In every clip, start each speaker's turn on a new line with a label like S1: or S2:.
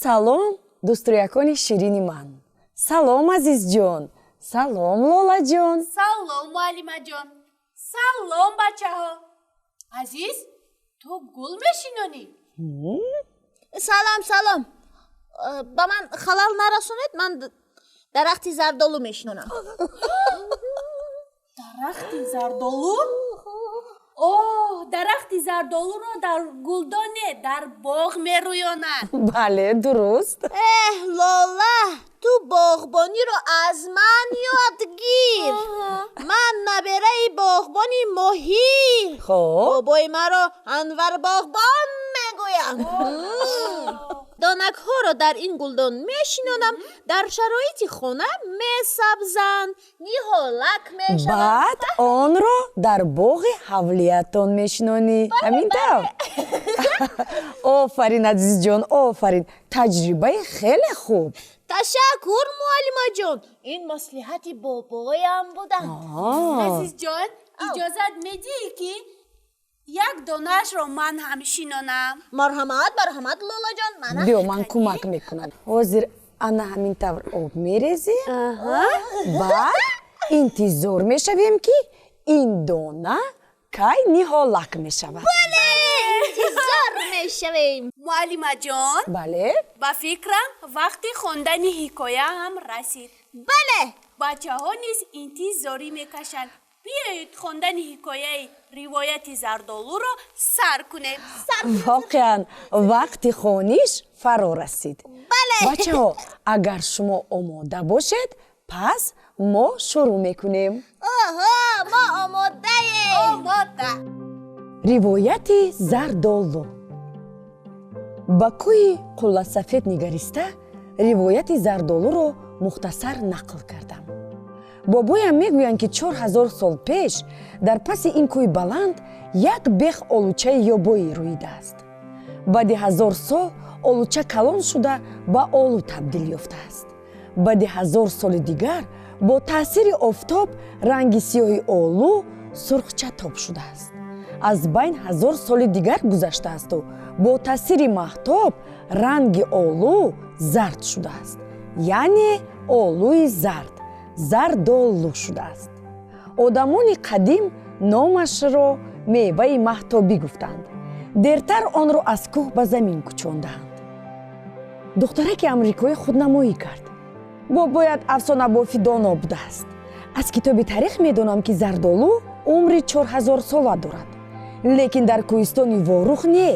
S1: Салом, дӯстрӯякони ширини ман. Салом, Азизҷон. Салом, Лолаҷон.
S2: Салом, муаллимаҷон. Салом, бачаҳо. Азиз, ту гул мешинонӣ?
S3: Салом, салом. Ба ман халал нарасонед, ман дарахти зардолу мешинонам.
S2: Дарахти зардолу? Оҳ, дарахти зардолуро дар гулдон не, дар боғ мерӯёнанд.
S1: Бале, дуруст.
S3: Эҳ, Лола, ту боғбониро аз ман ёд гир. Ман набераи боғбони моҳир.
S1: Хоб.
S3: Бобои маро Анвар боғбон мегӯянд. Донакҳоро дар ин гулдон мешинонам, дар шароити хона месабзанд, ниҳолак мешаванд.
S1: Баъд онро дар боғи ҳавлиятон мешинонӣ, ҳамин тавр? Офарин, Азизҷон, офарин, таҷрибаи хеле хуб.
S3: Ташаккур, муаллимаҷон, ин маслиҳати бобоям буданд.
S2: Азизҷон, иҷозат медиҳӣ, ки як донаашро ман ҳам шинонам?
S3: Марҳамат, марҳамат, Лолаҷон, мана.
S1: Биё, ман кӯмак мекунам. Ҳозир ана ҳамин тавр об мерезем, баъд интизор мешавем, ки ин дона кай ниҳолак мешавад.
S3: Интизор мешавем.
S2: Муаллимаҷон.
S1: Бале.
S2: Ба фикрам, вақти хондани ҳикоя ҳам расид.
S3: Бале.
S2: Бачаҳо низ интизорӣ мекашанд. Биёед, хондани ҳикояи ривояти зардолуро сар кунем.
S1: Воқеан, вақти хониш фаро расид.
S3: Бале.
S1: Бачаҳо, агар шумо омода бошед, пас мо шурӯъ мекунем.
S3: Оҳо, мо омодаем.
S2: Омода.
S1: Ривояти зардолу. Ба кӯҳи Қулласафед нигариста, ривояти зардолуро мухтасар нақл кардам. Бобоям мегӯянд, ки 4000 сол пеш дар паси ин кӯҳи баланд як бех олучаи ёбоӣ рӯидааст. Баъди 1000 сол олуча калон шуда, ба олу табдил ёфтааст. Баъди 1000 соли дигар бо таъсири офтоб ранги сиёҳи олу сурхчатоб шудааст. Аз байн 1000 соли дигар гузаштаасту бо таъсири маҳтоб ранги олу зард шудааст, яъне олуи зард, зардолу шудааст. Одамони қадим номашро меваи маҳтобӣ гуфтанд. Дертар онро аз кӯҳ ба замин кӯчондаанд. Духтараки амрикоӣ худнамоӣ кард: бобоят афсонабофи доно будааст. Аз китоби таърих медонам, ки зардолу умри 4000сола дорад, лекин дар кӯҳистони Ворух не,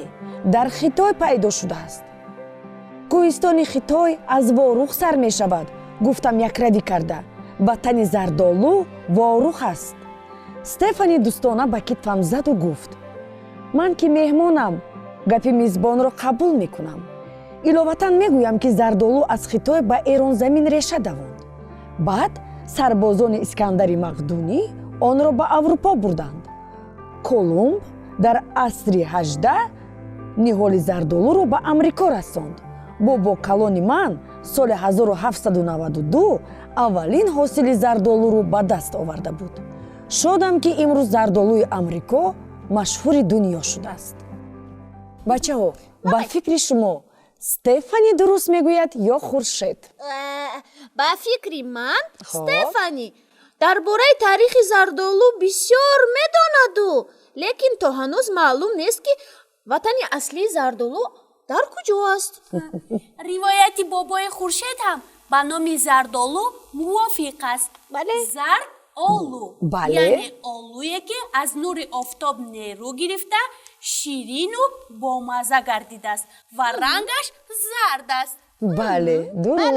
S1: дар Хитой пайдо шудааст. Кӯҳистони Хитой аз Ворух сар мешавад, гуфтам якравӣ карда. Ватани зардолу Ворух аст. Стефани дӯстона ба китфам заду гуфт: ман ки меҳмонам, гапи мизбонро қабул мекунам. Иловатан мегӯям, ки зардолу аз Хитой ба Эронзамин реша давонд. Баъд сарбозони Искандари Мақдунӣ онро ба Аврупо бурданд. Колумб дар асри 18 ниҳоли зардолуро ба Амрико расонд. Бобо калони ман соли 1792 аввалин ҳосили зардолуро ба даст оварда буд. Шодам, ки имрӯз зардолуи Амрико машҳури дунё шудааст. Бачаҳо, ба фикри шумо, Стефани дуруст мегӯяд ё Хуршед?
S3: Ба фикри ман, Стефани дар бораи таърихи зардолу бисёр медонаду, лекин то ҳанӯз маълум нест, ки ватани аслии зардолу дар куҷо аст.
S2: Ривояти бобои Хуршед ҳам ба номи зардолу мувофиқ аст.
S3: Бале.
S2: Зард олу.
S1: Бале.
S2: Яъне олуе, ки аз нури офтоб нерӯ гирифта, ширину бомазза гардидааст ва рангаш зард аст.
S1: Бале, дуруст.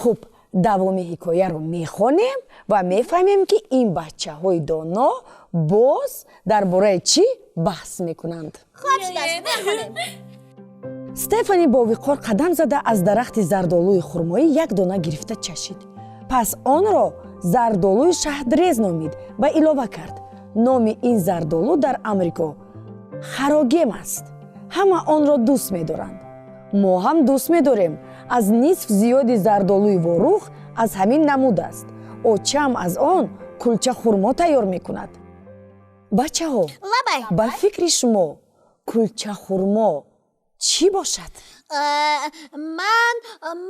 S1: Хуб, давоми ҳикояро мехонем ва мефаҳмем, ки ин бачаҳои доно боз дар бораи чӣ баҳс мекунанд.
S3: Хоб шудааст, мехонем.
S1: Стефани бо виқор қадам зада, аз дарахти зардолуи хурмоӣ як дона гирифта чашид. Пас онро зардолуи шаҳдрез номид ва илова кард: номи ин зардолу дар Амрико харогем аст. Ҳама онро дӯст медоранд, мо ҳам дӯст медорем. Аз нисф зиёди зардолуи Ворух аз ҳамин намуд аст. Очаам аз он кулча хурмо тайёр мекунад. Бачаҳо,
S3: Лабай.
S1: ба фикри шумо, кулча хурмо Чӣ бошад?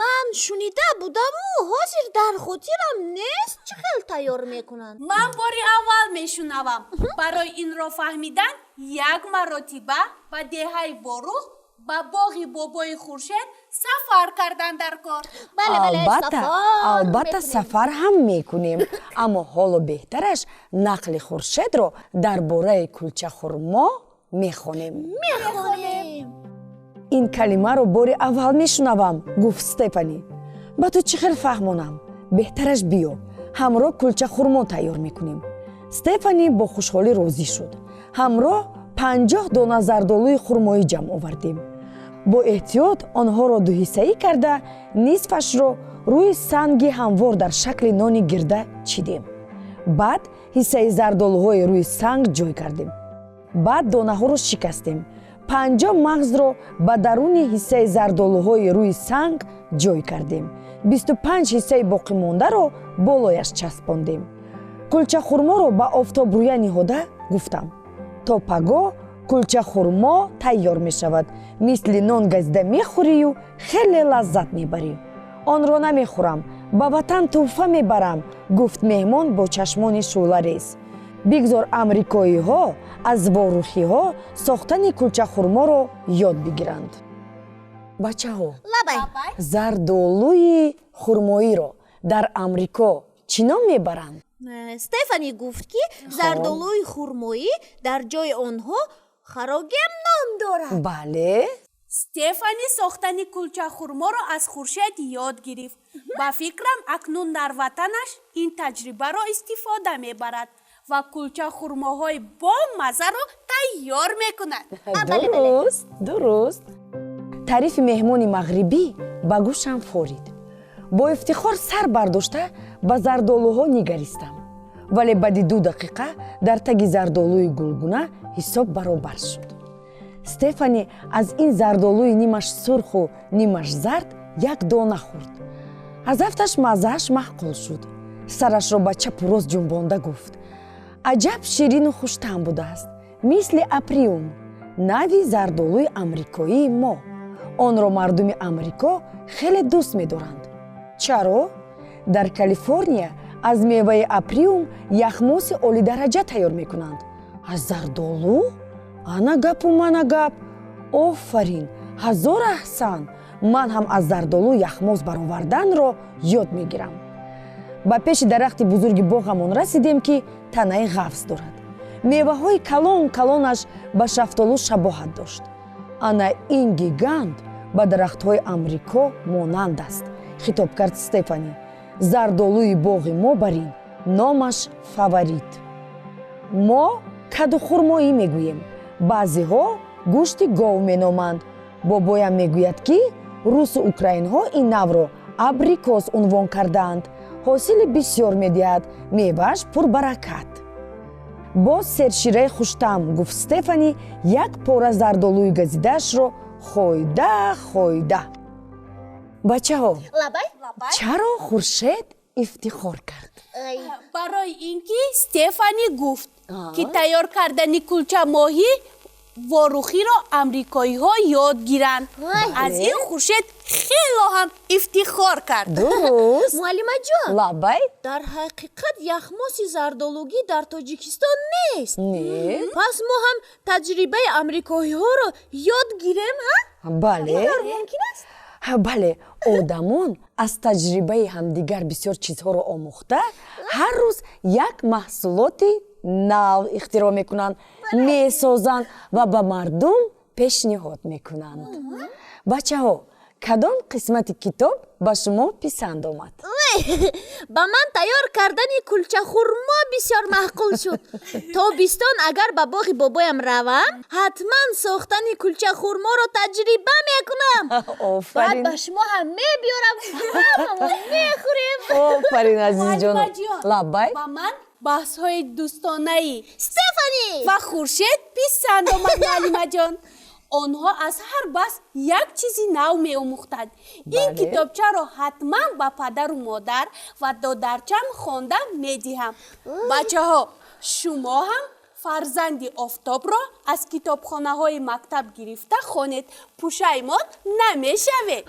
S3: Ман шунида будаму ҳозир дар хотирам нест, чӣ хел тайёр мекунанд.
S2: Ман бори аввал мешунавам. Барои инро фаҳмидан як маротиба ба деҳаи Ворух, ба боғи бобои Хуршед сафар кардан дар кор.
S1: Албатта, албатта, сафар ҳам мекунем, аммо ҳоло беҳтараш нақли Хуршедро дар бораи кулчахурмо мехонем.
S3: Мехонем.
S1: Ин калимаро бори аввал мешунавам, гуфт Стефани. Ба ту чӣ хел фаҳмонам? Беҳтараш биё, ҳамроҳ кулчахурмо тайёр мекунем. Стефани бо хушҳолӣ розӣ шуд. Ҳамроҳ 50 дона зардолуи хурмоӣ ҷамъ овардем. Бо эҳтиёт онҳоро дуҳиссаӣ карда, нисфашро рӯи санги ҳамвор дар шакли нони гирда чидем. Баъд ҳиссаи зардолуҳои рӯи санг ҷой кардем. Баъд донаҳоро шикастем. 50 мағзро ба даруни ҳиссаи зардолуҳои рӯи санг ҷой кардем. 25 ҳиссаи боқимондаро болояш часпондем. Кулчахурморо ба офтобрӯя ниҳода гуфтам: то пагоҳ кулчахурмо тайёр мешавад. Мисли нон газида мехӯрию хеле лаззат мебарӣ. Онро намехӯрам, ба ватан тӯҳфа мебарам, гуфт меҳмон бо чашмони шӯъларез. Бигзор амрикоиҳо аз ворухиҳо сохтани кулчахурморо ёд бигиранд. Бачаҳо, зардолуи хурмоиро дар Амрико чӣ ном мебаранд?
S3: Стефани гуфт, ки зардолуи хурмоӣ дар ҷои онҳо харогем ном дорад.
S1: Бале.
S2: Стефани сохтани кулчахурморо аз Хуршед ёд гирифт. Ба фикрам, акнун дар ватанаш ин таҷрибаро истифода мебарад ва кулчахурмоҳои бомаззаро тайёр мекунад.
S1: Дуруст, дуруст. Таърифи меҳмони мағрибӣ ба гӯшам форид. Бо ифтихор сар бардошта ба зардолуҳо нигаристам, вале баъди 2 дақиқа дар таги зардолуи гулгуна ҳисоб баробар шуд. Стефани аз ин зардолуи нимаш сурху нимаш зард як дона хӯрд. Аз афташ маззааш маъқул шуд. Сарашро ба чапу рост ҷунбонда гуфт: аҷаб ширину хуштаъм будааст, мисли априум, нави зардолуи амрикоии мо. Онро мардуми Амрико хеле дӯст медоранд. Чаро? Дар Калифорния аз меваи априум яхмоси олидараҷа тайёр мекунанд. Аз зардолу? Ана гапу мана гап! Офарин, ҳазор аҳсан! Ман ҳам аз зардолу яхмоз бароварданро ёд мегирам. Ба пеши дарахти бузурги боғамон расидем, ки танаи ғафз дорад. Меваҳои калон калонаш ба шафтолу шабоҳат дошт. Ана ин гигант ба дарахтҳои Амрико монанд аст, хитоб кард Стефани. Зардолуи боғи мо барин номаш Фаворит. Мо кадухурмоӣ мегӯем, баъзеҳо гӯшти гов меноманд. Бобоям мегӯяд, ки русу украинҳо ин навъро абрикос унвон кардаанд. Ҳосили бисёр медиҳад, мевааш пурбаракат. Боз сершираи хуштаъм, гуфт Стефани, як пора зардолуи газидаашро хӯйда хӯйда. Бачаҳо, чаро Хуршед ифтихор кард?
S2: Барои ин ки Стефани гуфт, ки тайёр кардани кулчамоҳӣ ворухиро амрикоиҳо ёд гиранд. Аз ин Хуршед хело ҳам ифтихор кард.
S1: Дуруст.
S3: Муаллимаҷон.
S1: Лаббай.
S3: Дар ҳақиқат яхмоси зардолугӣ дар Тоҷикистон нест.
S1: Не.
S3: Пас мо ҳам таҷрибаи амрикоиҳоро ёд гирем, ҳа?
S1: Бале.
S3: Мумкин аст?
S1: Бале, одамон аз таҷрибаи ҳамдигар бисёр чизҳоро омӯхта, ҳар рӯз як маҳсулоти нав ихтироъ мекунанд, месозанд ва ба мардум пешниҳод мекунанд. Бачаҳо, кадом қисмати китоб ба шумо писанд омад?
S3: Ба ман тайёр кардани кулчахурмо бисёр маъқул шуд. Тобистон агар ба боғи бобоям равам, ҳатман сохтани кулчахурморо таҷриба мекунам. Баъд ба шумо ҳам мебиёрам, ҳамамон мехӯрем.
S1: Офарин, азизҷон. Лаббай.
S2: Ба ман баҳсҳои дӯстонаи
S3: Стефани
S2: ва Хуршед писанд омад, муаллимаҷон. Онҳо аз ҳар баҳс як чизи нав меомӯхтанд. Ин китобчаро ҳатман ба падару модар ва додарчам хонда медиҳам. Бачаҳо, шумо ҳам Фарзанди офтобро аз китобхонаҳои мактаб гирифта хонед, пушаймон намешавед.